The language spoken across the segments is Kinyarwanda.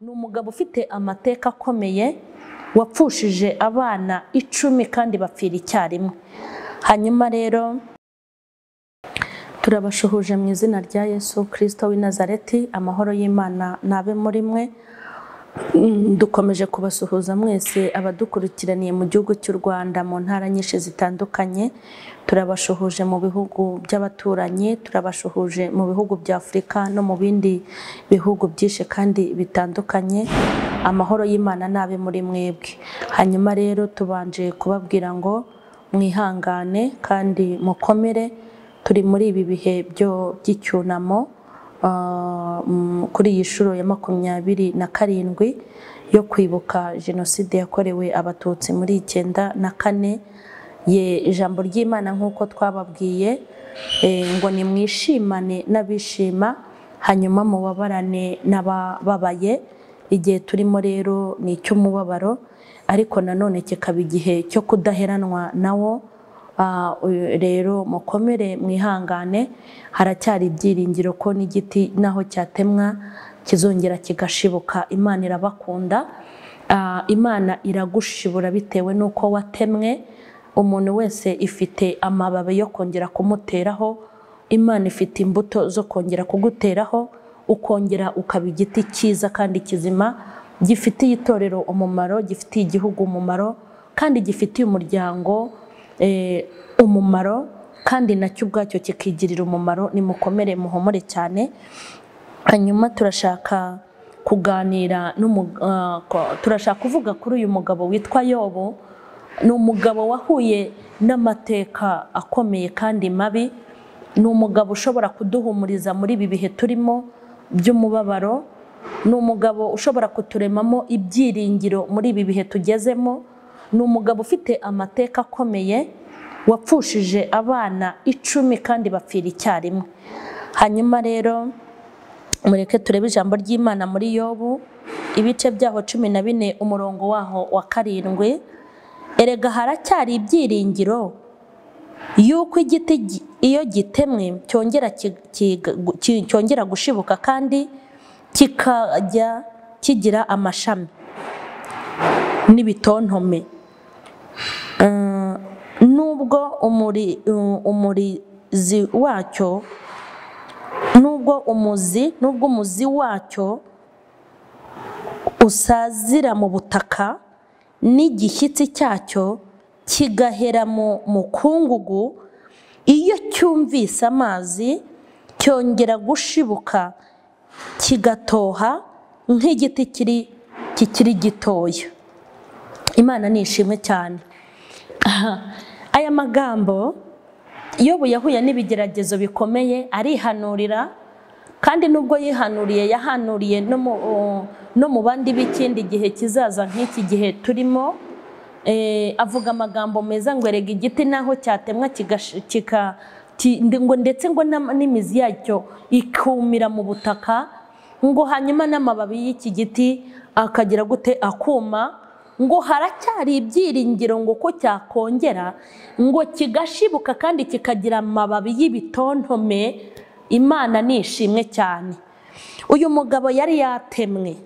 Ni umugabo ufite amateka akomeye, wapfushije abana 10 kandi bapfira icyarimwe. Hanyuma rero turabashuhuje mu izina rya Yesu Kristo w'i Nazareti, amahoro y'Imana nabe muri mwe. Dukomeje kubasuhuza mwese abadukurikiraniye mu gihugu cy'u Rwanda mu ntara nyinshi zitandukanye. Turabashuhuje mu bihugu by'abaturanyi, turabashuhuje mu bihugu bya Afurika no mu bindi bihugu byinshi kandi bitandukanye. Amahoro y'Imana nabe muri mwebwe. Hanyuma rero tubanje kubabwira ngo mwihangane kandi mukomere, turi muri ibi bihe byo by'icyunamo kuri iyi shuro ya 27 yo kwibuka jenoside yakorewe Abatutsi muri 94. Ye ijambo ry'Imana nk'uko twababwiye ngo nimwishimane n'abishima, hanyuma mubabarane n'abababaye. Igihe turimo rero ni icy'umubabaro, ariko nanone kikaba igihe cyo kudaheranwa nawo. Rero mukomere mwihangane, haracyari ibyiringiro ko n'igiti naho cyatemwa kizongera kigashibuka. Imana irabakunda, Imana iragushibura bitewe n'uko watemwe. Umuntu wese ifite amababi yo kongera kumuteraho, Imana ifite imbuto zo kongera kuguteraho, ukongera ukaba igiti cyiza kandi kizima, gifitiye itorero umumaro, gifitiye igihugu umumaro, kandi gifitiye umuryango umumaro, kandi nacyo ubwacyo kikigirira umumaro. Nimukomere muhumure cyane. Hanyuma turashaka kuganira, turashaka kuvuga kuri uyu mugabo witwa Yobu. Ni umugabo wahuye n'amateka akomeye kandi mabi. Ni umugabo ushobora kuduhumuriza muri ibi bihe turimo by'umubabaro. Ni umugabo ushobora kuturemamo ibyiringiro muri ibi bihe tugezemo. Ni umugabo ufite amateka akomeye, wapfushije abana 10 kandi bapfira icyarimwe. Hanyuma rero mureke turebe ijambo ry'Imana muri Yobu ibice byaho 14 umurongo waho wa 7. Erega haracyari ibyiringiro yuko igiti iyo gitemwe cyongera gushibuka kandi kikajya kigira amashami n'ibitontome. Nubwo umurizi wacyo, nubwo umuzi wacyo usazira mu butaka, n'igishyitsi cyacyo kigahera mu mukungugu, iyo cyumvise amazi cyongera gushibuka kigatoha nk'igiti kikiri gitoya. Imana nishimwe cyane. Aya magambo, Yobu yahuye n'ibigeragezo bikomeye, arihanurira, kandi nubwo yihanuriye yahanuriye no mu bandi b'ikindi gihe kizaza nk'iki gihe turimo. Avuga amagambo meza ngo erega igiti naho cyatemwa ngo ndetse ngo n'imizi yacyo ikumira mu butaka, ngo hanyuma n'amababi y'iki giti akagira gute akuma, ngo haracyari ibyiringiro ngo ko cyakongera ngo kigashibuka kandi kikagira amababi y'ibitontome. Imana nishimwe cyane. Uyu mugabo yari yatemwe.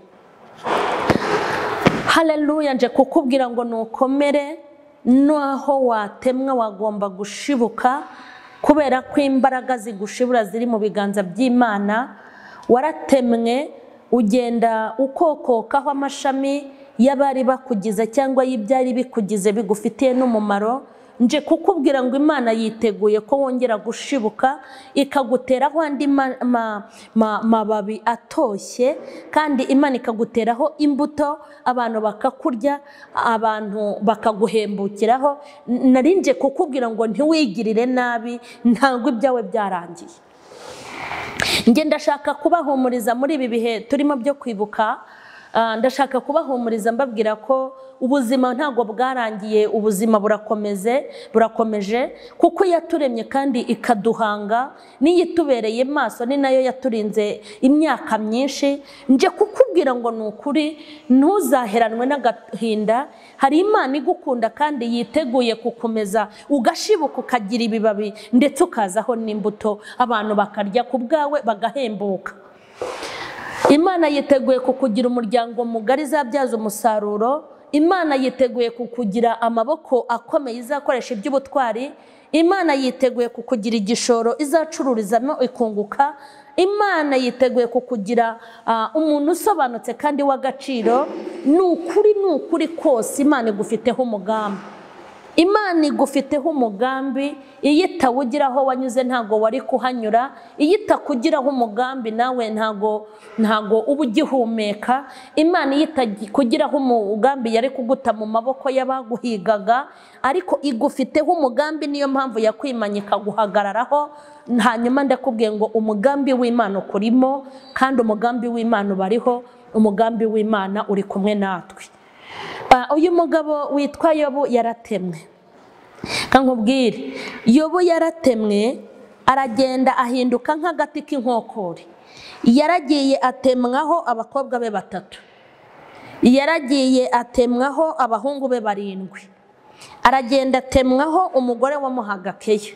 Haleluya, nje kukubwira ngo nukomere, naho watemwa wagomba gushibuka, kubera ko imbaraga zigushibura ziri mu biganza by'Imana. Waratemwe ugenda ukokokaho amashami y'abari bakugize cyangwa y'ibyari bikugize bigufitiye n'umumaro. Nje kukubwira ngo Imana yiteguye ko wongera gushibuka, ikaguteraho andi mababi atoshye, kandi Imana ikaguteraho imbuto, abantu bakakurya, abantu bakaguhembukiraho. Narinje kukubwira ngo ntiwigirire nabi, ntabwo ibyawe byarangiye. Nge ndashaka kubahumuriza muri ibi bihe turimo byo kwibuka. Ndashaka kubahumuriza mbabwira ko ubuzima ntabwo bwarangiye, ubuzima burakomeje, kuko yaturemye kandi ikaduhanga, n'iyitubereye maso ni nayo yaturinze imyaka myinshi. Nje kukubwira ngo ni ukuri, ntuzaheranwe n'agahinda. Hari Imana igukunda kandi yiteguye kukomeza, ugashibuka ukagira ibibabi ndetse ukazaho n'imbuto, abantu bakarya ku bwawe bagahembuka. Imana yiteguye kukugira umuryango mugari izabyaza umusaruro. Imana yiteguye kukugira amaboko akomeye izakoresha iby'ubutwari. Imana yiteguye kukugira igishoro izacururizamo ikunguka. Imana yiteguye kukugira umuntu usobanutse kandi w'agaciro. Ni ukuri, ni ukuri kose Imana igufiteho umugambi. Imana igufiteho umugambi, iyo itawugiraho wanyuze ntago wari kuhanyura, iyo itakugiraho umugambi nawe ntago uba ugihumeka. Imana iyo itakugiraho umugambi yari kuguta mu maboko y'abaguhigaga, ariko igufiteho umugambi, niyo mpamvu yakwimanye ikaguhagararaho. Hanyuma ndakubwiye ngo umugambi w'Imana ukurimo, kandi umugambi w'Imana ubariho, umugambi w'Imana uri kumwe natwe. Uyu mugabo witwa Yobu yaratemwe. Kankubwire, Yobu yaratemwe, aragenda ahinduka nk'agati k'inkokore. Yaragiye atemwaho abakobwa be 3, yaragiye atemwaho abahungu be 7, aragenda atemwaho umugore wamuhaga keya,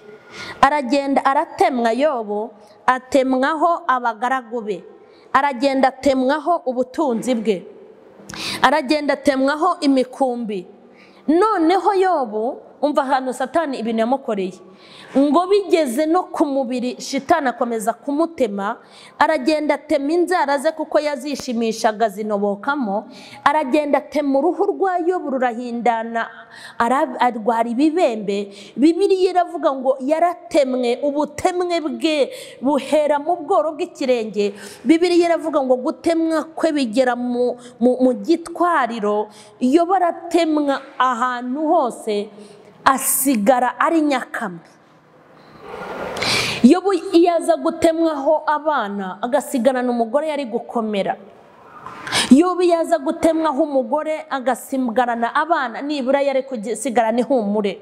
aragenda aratemwa Yobu, atemwaho abagaragu be, aragenda atemwaho ubutunzi bwe, aragenda atemwaho imikumbi. Noneho Yobu, umva ahantu Satani ibintu yamukoreye, ngo bigeze no ku mubiri shitani akomeza kumutema. Aragenda atema inzara ze kuko yazishimishaga zinobokamo, aragenda atema uruhu rwa Yobu rurahindana, arwara ibibembe. Bibiliya iravuga ngo yaratemwe, ubutemwe bwe buhera mu bworo bw'ikirenge. Bibiliya iravuga ngo gutemwa kwe bigera mu gitwariro. Yobu aratemwa ahantu hose, asigara ari nyakamwe. Yobu iyo aza gutemwaho abana agasigarana umugore yari gukomera. Yobu iyo aza gutemwaho umugore agasigarana abana, nibura yari kusigarana ihumure.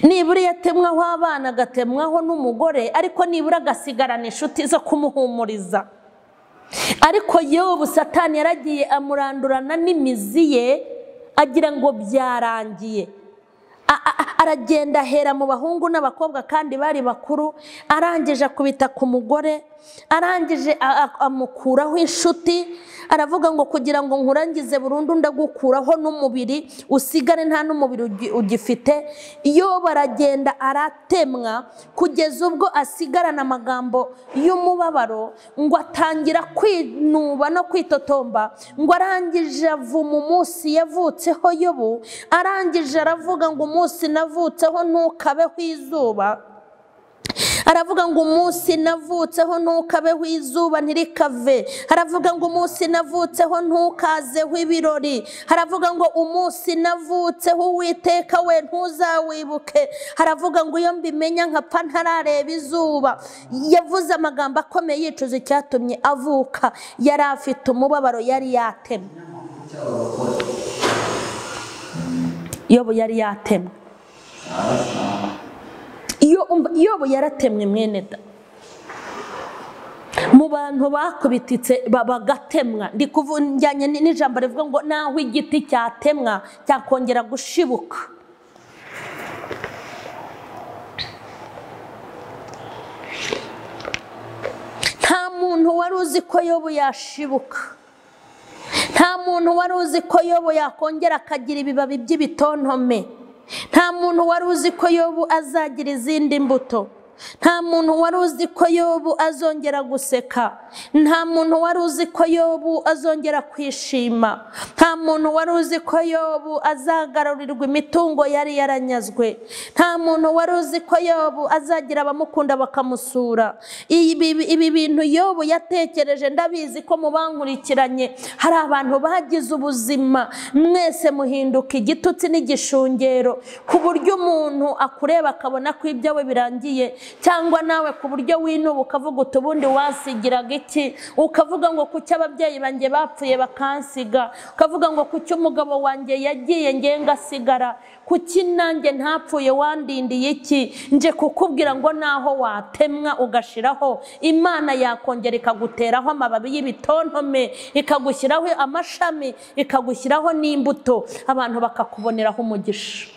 Nibura yatemwaho abana agatemwaho n'umugore, ariko nibura agasigarana inshuti zo kumuhumuriza. Ariko Yobu Satani yaragiye amurandurana n'imizi ye, agira ngo byarangiye. Aragenda ahera mu bahungu n'abakobwa kandi bari bakuru, arangije akubita ku mugore, arangije amukuraho inshuti, aravuga ngo kugira ngo nkurangize burundu ndagukuraho n'umubiri, usigare nta n'umubiri ugifite. Iyo baragenda aratemwa kugeza ubwo asigarana amagambo y'umubabaro, ngo atangira kwinuba no kwitotomba, ngo arangije avuma umunsi yavutseho Yobu, arangije aravuga ngo umunsi navutseho ntukabeho izuba. Aravuga ngo umunsi navutseho ntukabeho izuba ntirikave. Aravuga ngo umunsi navutseho ntukazeho ibirori. Aravuga ngo umunsi navutseho Uwiteka we ntuzawibuke. Aravuga ngo iyo mbimenya nkapfa ntarareba izuba. Yavuze amagambo akomeye yicuza icyatumye avuka. Yari afite umubabaro, yari yatemwe. Yobu yari yatemwe. Yobu yaratemwe mwene da. Mu bantu bakubititse bagatemwa, ndi kuvunjanye n'ijambo rivuga ngo naho igiti cyatemwa cyakongera gushibuka. Nta muntu wari uzi ko Yobu yashibuka. Nta muntu wari uzi ko Yobu yakongera akagira ibibabi by'ibitontome. Nta muntu wari uzi ko Yobu azagira izindi mbuto. Nta muntu wari uzi ko Yobu azongera guseka. Nta muntu wari uzi ko Yobu azongera kwishima. Nta muntu wari uzi ko Yobu azagarurirwa imitungo yari yaranyazwe. Nta muntu wari uzi ko Yobu azagira abamukunda bakamusura. Ibi bintu Yobu yatekereje, ndabizi ko mubankurikiranye hari abantu bagize ubuzima, mwese muhinduka igitutsi n'igishungero, ku buryo umuntu akureba akabona ko ibyawe birangiye, cyangwa nawe ku buryo winuba ukavuga uti ubundi wasigiraga iki, ukavuga ngo kuki ababyeyi banjye bapfuye bakansiga, ukavuga ngo kuki umugabo wanjye yagiye ngiye ngasigara, kuki nanjye ntapfuye wandindiye iki. Nje kukubwira ngo naho watemwa ugashiraho, Imana yakongera ikaguteraho amababi y'ibitontome, ikagushyiraho amashami, ikagushyiraho n'imbuto, abantu bakakuboneraho umugisha.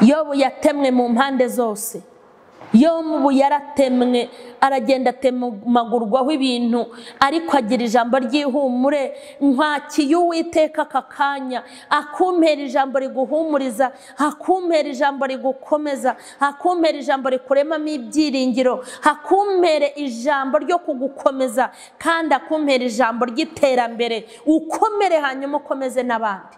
Yobu yatemwe mu mpande zose. Yobu yaratemwe, aragenda atemagurwaho ibintu, ariko agira ijambo ry'ihumure. Nkwakiye Uwiteka aka kanya, akumpera ijambo riguhumuriza, akumpera ijambo rigukomeza, akumpera ijambo rikuremamo ibyiringiro, akumpere ijambo ryo kugukomeza, kandi akumpera ijambo ry'iterambere. Ukomere hanyuma ukomeze n'abandi.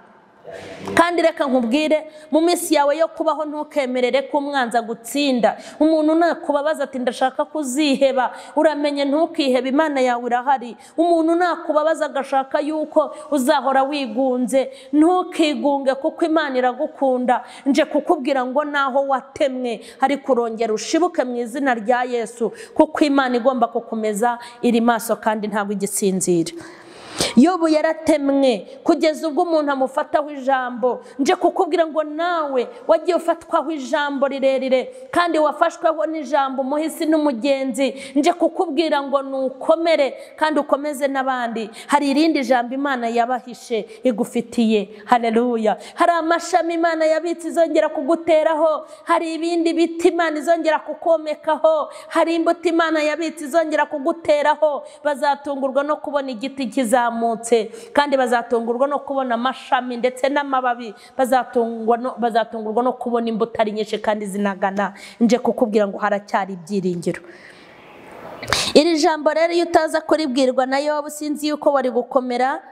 Kandi reka nkubwire, mu minsi yawe yo kubaho ntukemerere ko umwanzi gutsinda. Umuntu nakubabaza ati ndashaka kuziheba, uramenye ntukihebe, Imana yawe irahari. Umuntu nakubabaza agashaka yuko uzahora wigunze, ntukigunge kuko Imana iragukunda. Nje kukubwira ngo naho watemwe ariko urongera ushibuke mu izina rya Yesu, kuko Imana igomba kukomeza, iri maso kandi ntabwo igisinzira. Yobu yaratemwe kugeza ubwo umuntu amufataho ijambo. Nje kukubwira ngo nawe wagiye ufatwaho ijambo rirerire, kandi wafashweho n'ijambo umuhisi n'umugenzi. Nje kukubwira ngo nukomere kandi ukomeze n'abandi. Hari irindi jambo Imana yabahishe igufitiye. Haleluya. Hari amashami Imana yabitse izongera kuguteraho, hari ibindi biti Imana izongera kukomekaho, hari imbuto Imana yabitse izongera kuguteraho. Bazatungurwa no kubona igiti kizamutse, kandi bazatungurwa no kubona amashami ndetse n'amababi, bazatungurwa no kubona imbuto ari nyinshi kandi zinagana. Nje kukubwira ngo haracyari ibyiringiro. Iri jambo rero iyo utaza kuribwirwa na Yobu, sinzi yuko wari gukomera.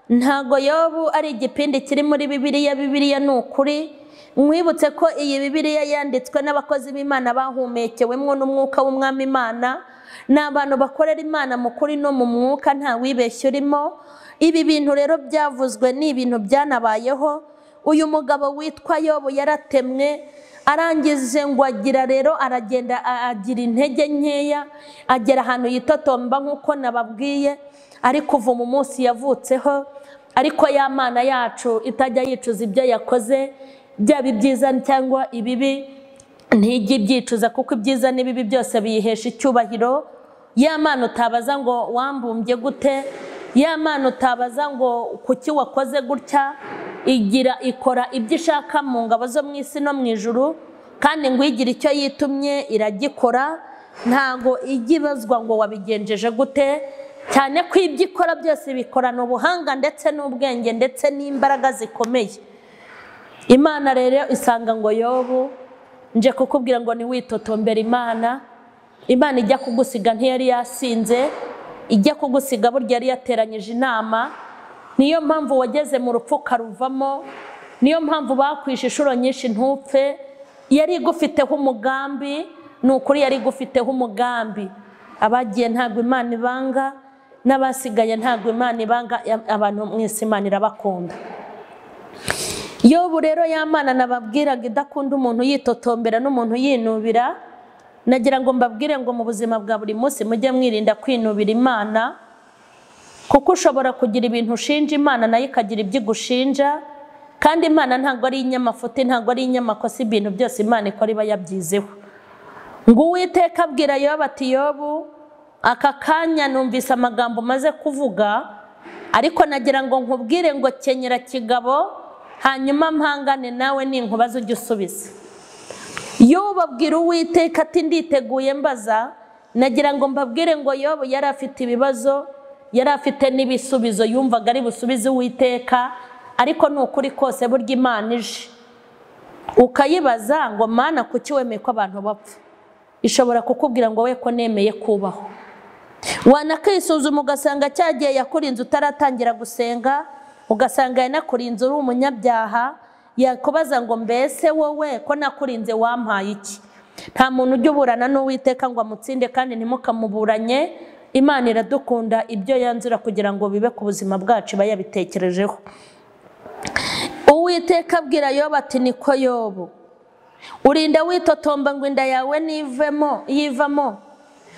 Ntago Yobu ari igipindi kiri muri Bibiliya. Bibiliya ni ukuri. Nkwibutse ko iyi Bibiliya yanditswe n'abakozi b'Imana bahumekewemwo n'umwuka w'Umwami Imana. Ni abantu bakorera Imana mu kuri no mu mwuka, nta wibeshya urimo. Ibi bintu rero byavuzwe ni ibintu byanabayeho. Uyu mugabo witwa Yobu yaratemwe, arangije ngo agira rero aragenda agira intege nkeya, agera ahantu yitotomba nk'uko nababwiye, ariko kuva mu munsi yavutseho. Ariko ya Mana yacu itajya yicuza ibyo yakoze, byaba ibyiza cyangwa ibibi, ntijya ibyicuza, kuko ibyiza n'ibibi byose biyihesha icyubahiro. Ya Mana utabaza ngo wambumbye gute, ya Mana utabaza ngo kuki wakoze gutya, igira ikora ibyo ishaka mu ngabo zo mu isi no mu ijuru, kandi ngo igira icyo yitumye iragikora, ntago ijya ibazwa ngo wabigenjeje gute. Cyane ko ibyo ikora byose bikorana ubuhanga ndetse n'ubwenge ndetse n'imbaraga zikomeye. Imana rero isanga ngo Yobu, nje kukubwira ngo niwitotombera Imana. Imana ijya kugusiga ntiyari yasinze, ijya kugusiga burya yari yateranyije inama. Niyo mpamvu wageze mu rupfu karuvamo, niyo mpamvu bakwishe inshuro nyinshi ntupfe. Yari igufiteho umugambi, ni ukuri yari igufiteho umugambi. Abagiye ntabwo Imana ibanga, n'abasigaye ntabwo Imana ibanga, abantu mwese Imana irabakunda. Yobu rero ya Mana nababwiraga idakunda umuntu yitotombera n'umuntu yinubira. Nagira ngo mbabwire ngo mu buzima bwa buri munsi mujye mwirinda kwinubira Imana, kuko ushobora kugira ibintu ushinja Imana nayo ikagira ibyo igushinja. Kandi Imana ntabwo ari inyamafuti, ntabwo ari inyamakosa, ibintu byose Imana ikora iba yabyizeho. Ngo Uwiteka abwira Yobu ati Yobu, aka kanya numvise amagambo maze kuvuga, ariko nagira ngo nkubwire ngo kenyera kigabo, hanyuma mpangane nawe ninkubaza ujye usubiza. Yobu abwira Uwiteka ati nditeguye mbaza. Nagira ngo mbabwire ngo Yobu yari afite ibibazo, yari afite n'ibisubizo yumvaga ari busubize Uwiteka, ariko ni ukuri kose burya Imana ije ukayibaza ngo Mana kuki wemeye ko abantu bapfa, ishobora kukubwira ngo we ko nemeye kubaho. Wanakisuzuma ugasanga cyagiye yakurinze utaratangira gusenga, ugasanga yanakurinze uri umunyabyaha, yakubaza ngo mbese wowe ko nakurinze wampaye iki? Nta muntu ujya uburana n'Uwiteka ngo amutsinde, kandi ntimukamuburanye. Imana iradukunda, ibyo yanzura kugira ngo bibe ku buzima bwacu iba yabitekerejeho. Uwiteka abwira Yobu ati niko Yobu, urinda witotomba ngo inda yawe nivemo yivamo,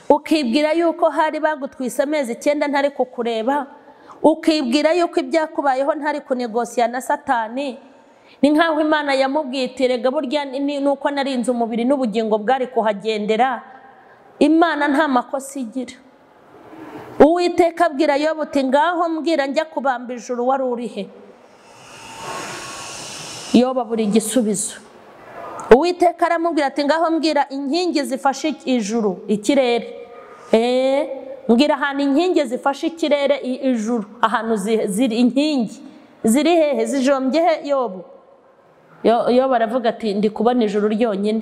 ukibwira yuko hari bagutwise amezi 9 ntari kukureba, ukibwira yuko ibyakubayeho ntari kunegosiya na Satani. Ni nkaho Imana yamubwiye iti rega burya nuko narinze umubiri n'ubugingo bwari kuhagendera. Imana nta makosa igira. Uwiteka abwira Yobu ati ngaho mbwira njya kubamba ijuru wari urihe? Yobu abura igisubizo. Uwiteka aramubwira ati ngaho mbwira inkingi zifashe ijuru ikirere, mbwira ahantu inkingi zifashe ikirere ijuru, ahantu ziri inkingi ziri hehe, zijombye he? Yobu Yobu aravuga ati ndi kubona ijuru ryonyine.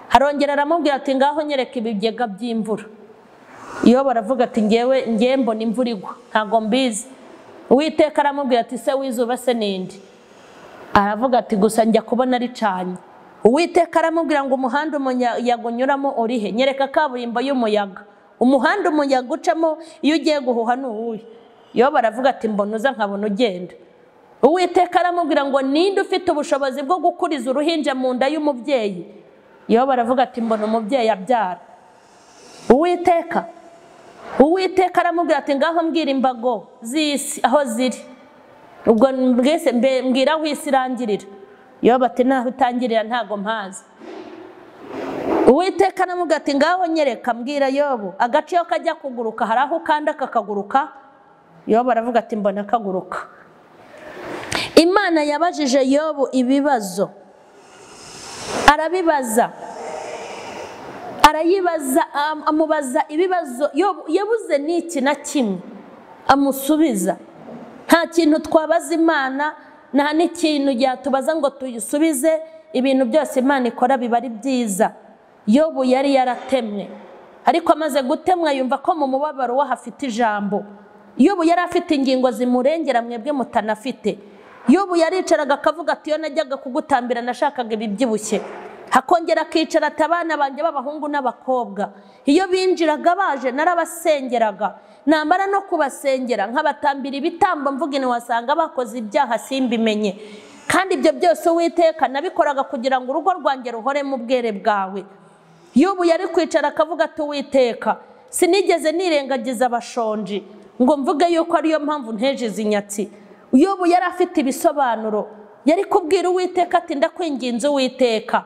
Harongera aramubwira ati ngaho nyereka ibigega by'imvura. Yobu aravuga ati ngewe ngiye mbona imvura igwa ntago mbizi. Uwiteka aramubwira ati se w'izuba se ninde? Aravuga ati gusa njya kubona ricanye. Uwiteka aramubwira ngo umuhanda umuyaga unyuramo urihe? Nyereka kaburimbo y'umuyaga, umuhanda umuyaga ucamo iyo ugiye guhuha ni uwuhe? Yobu aravuga ati mbona uza nkabona ugenda. Uwiteka aramubwira ngo ninde ufite ubushobozi bwo gukuriza uruhinja mu nda y'umubyeyi? Yobu aravuga ati mbona umubyeyi abyara. Uwiteka aramubwira ati ngaho mbwira imbago z'isi aho ziri, ubwo mbwese mbwira aho isi irangirira. Yobu ati naho itangirira ntago mpazi. Uwiteka aramubwira ati ngaho nyereka, mbwira Yobu agace iyo kajya kuguruka hari aho ukanda kakaguruka? Yobu aravuga ati mbona kaguruka. Imana yabajije Yobu ibibazo, arabibaza, arayibaza, amubaza ibibazo. Yobu yabuze n'iki na kimwe amusubiza. Nta kintu twabaza Imana, nta n'ikintu yatubaza ngo tuyisubize. Ibintu byose Imana ikora biba ari byiza. Yobu yari yaratemwe, ariko amaze gutemwa yumva ko mu mubabaro we hafite ijambo. Yobu yari afite ingingo zimurengera mwebwe mutanafite. Yobu yaricaraga akavuga ati iyo najyaga kugutambira nashakaga ibibyibushye. Hakongera akicara ati abana banjye b'abahungu n'abakobwa iyo binjiraga baje narabasengeraga, namara no kubasengera nkabatambira ibitambo mvuga ni wasanga bakoze ibyaha simbimenye, kandi ibyo byose Uwiteka nabikoraga kugira ngo urugo rwanjye ruhore mu bwere bwawe. Yobu yari kwicara akavuga ati Uwiteka sinigeze nirengagiza abashonji ngo mvuge yuko ariyo mpamvu nteje izi nyatsi. Yobu yari afite ibisobanuro, yari kubwira Uwiteka ati ndakwinginze Uwiteka,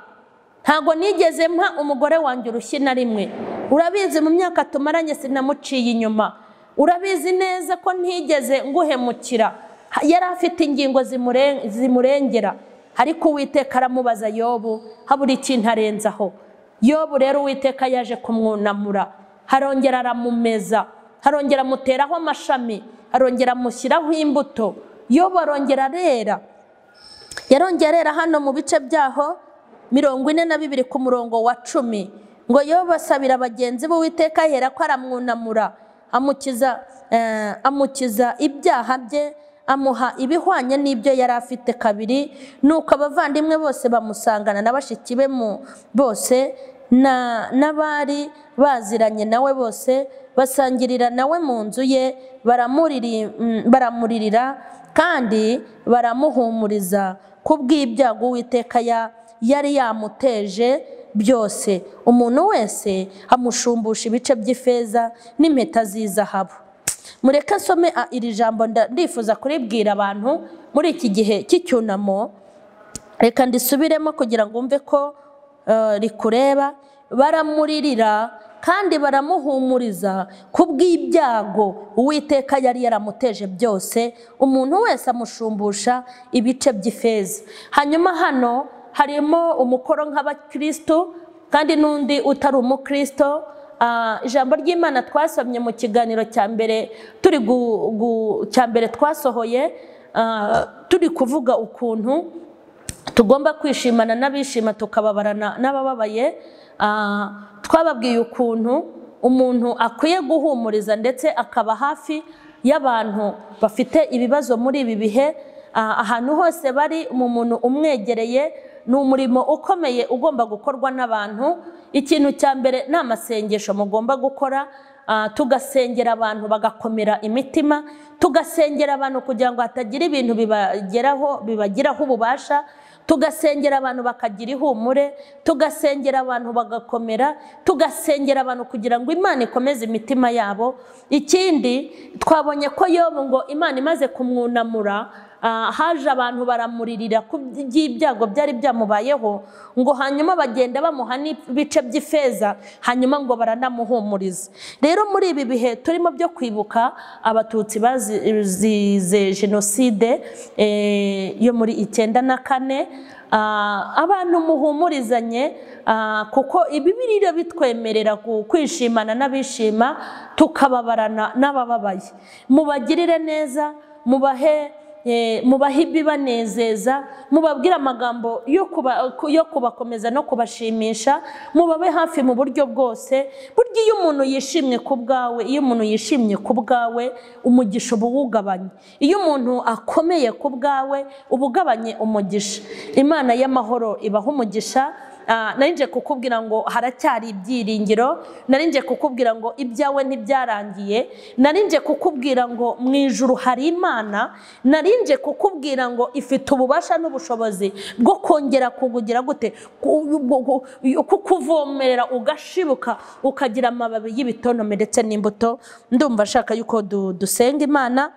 ntago nigeze mpa umugore wanjye urushyi na rimwe, urabizi mu myaka tumaranye sinamuciye inyuma, urabizi neza ko ntigeze nguhemukira. Yari afite ingingo zimurengera, ariko Uwiteka aramubaza Yobu habura ikintu arenzaho. Yobu rero Uwiteka yaje kumwunamura, harongera aramumeza, harongera amuteraho amashami, arongera amushyiraho imbuto. Yobu arongera arera, yarongera arera. Hano mu bice byaho 42 ku murongo wa 10 ngo Yobu asabira bagenzi be Uwiteka ahera ko aramwunamura, amukiza ibyaha bye, amuha ibihwanye n'ibyo yari afite kabiri. Nuko abavandimwe bose bamusangana na bashiki be bose n'abari baziranye nawe bose basangirira nawe mu nzu ye, baramuririra kandi baramuhumuriza kubw'ibyago Uwiteka yari yamuteje byose. Umuntu wese amushumbusha ibice by'ifeza n'impeta z'izahabu. Mureke nsome iri jambo, ndifuza kuribwira abantu muri iki gihe cy'icyunamo. Reka ndisubiremo kugira ngo umve ko rikureba. Baramuririra kandi baramuhumuriza kubw'ibyago Uwiteka yari yaramuteje byose, umuntu wese amushumbusha ibice by'ifeza. Hanyuma hano harimo umukoro nk'abakristo kandi n'undi utari umukristo. Ijambo ry'Imana twasomye mu kiganiro cya mbere turi cya mbere twasohoye, turi kuvuga ukuntu tugomba kwishimana n'abishima tukababarana n'abababaye. Twababwiye ukuntu umuntu akwiye guhumuriza ndetse akaba hafi y'abantu bafite ibibazo muri ibi bihe, ahantu hose bari mu muntu umwegereye. Ni umurimo ukomeye ugomba gukorwa n'abantu. Ikintu cya mbere ni amasengesho mugomba gukora, tugasengera abantu bagakomera imitima, tugasengera abantu kugira ngo hatagira ibintu bibageraho bibagiraho ububasha, tugasengera abantu bakagira ihumure, tugasengera abantu bagakomera, tugasengera abantu kugira ngo Imana ikomeze imitima yabo. Ikindi twabonye ko Yobu ngo Imana imaze kumwunamura Haje abantu baramuririra ku by'ibyago byari byamubayeho, ngo hanyuma bagenda bamuha n'ibice by'ifeza, hanyuma ngo baranamuhumuriza. Rero muri ibi bihe turimo byo kwibuka Abatutsi bazize jenoside yo muri 94, abantu muhumurizanye, kuko Bibiliya bitwemerera kwishimana n'abishima, tukababarana n'abababaye. Mubagirire neza, mubahe ibibanezeza, mubabwire amagambo yo kubakomeza no kubashimisha, mubabe hafi mu buryo bwose. Burya iyo umuntu yishimye ku bwawe, iyo umuntu yishimye ku bwawe, umugisha uba uwugabanye. Iyo umuntu akomeye ku bwawe, uba ugabanye umugisha. Imana y'amahoro ibaha umugisha. Narinje kukubwira ngo haracyari ibyiringiro, narinje kukubwira ngo ibyawe ntibyarangiye, narinje kukubwira ngo mu ijuru hari Imana, narinje kukubwira ngo ifite ububasha n'ubushobozi bwo kongera kukugira gute, kukuvomerera ugashibuka ukagira amababi y'ibitonome ndetse n'imbuto. Ndumva ashaka yuko dusenga Imana.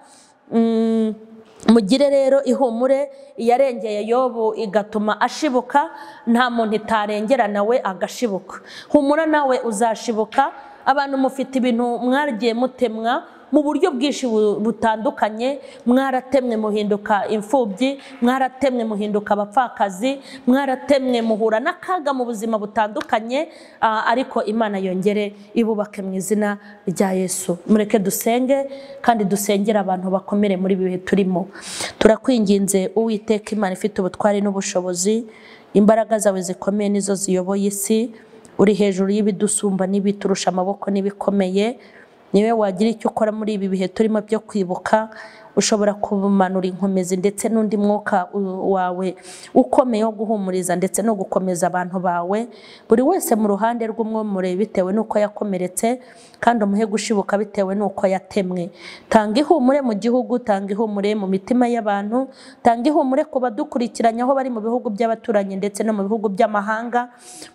Mugire rero ihumure, iyarengeye Yobu igatuma ashibuka, nta muntu itarengera nawe agashibuka. Humura nawe uzashibuka. Abantu mufite ibintu mwaragiye mutemwa mu buryo bwinshi butandukanye, mwaratemwe muhinduka imfubyi, mwaratemwe muhinduka abapfakazi, mwaratemwe muhura n'akaga mu buzima butandukanye, ariko Imana yongere ibubake mu izina rya Yesu. Mureke dusenge kandi dusengere abantu bakomere muri bihe turimo. Turakwinginze Uwiteka Imana ifite ubutwari n'ubushobozi, imbaraga zawe zikomeye nizo ziyoboye isi, uri hejuru y'ibidusumba n'ibiturusha amaboko n'ibikomeye. Niwe wagira icyo ukora muri ibi bihe turimo byo kwibuka, ushobora kumanura inkomezi ndetse n'undi mwuka wawe ukomeye wo guhumuriza ndetse no gukomeza abantu bawe, buri wese mu ruhande rw'umwomore bitewe n'uko yakomeretse, kandi umuhe gushibuka bitewe n'uko yatemwe. Tanga ihumure mu gihugu, tanga ihumure mu mitima y'abantu, tanga ihumure ku badukurikiranye aho bari mu bihugu by'abaturanyi ndetse no mu bihugu by'amahanga.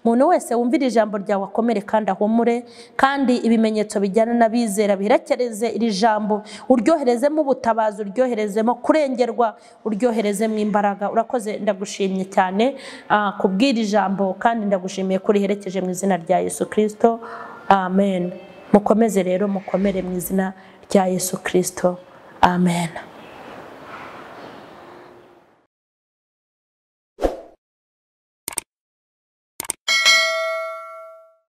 Umuntu wese wumvira ijambo ryawe akomere kandi ahumure, kandi ibimenyetso bijyana n'abizera biherekereze iri jambo, uryoherezemo ubutabazi, uryoherezemo kurengerwa, uryoherezemo imbaraga. Urakoze, ndagushimye cyane kubwira ijambo, kandi ndagushimiye ko uriherekeje mu izina rya Yesu Kristo, amen. Mukomeze rero mukomere mu izina rya Yesu Kristo, amen.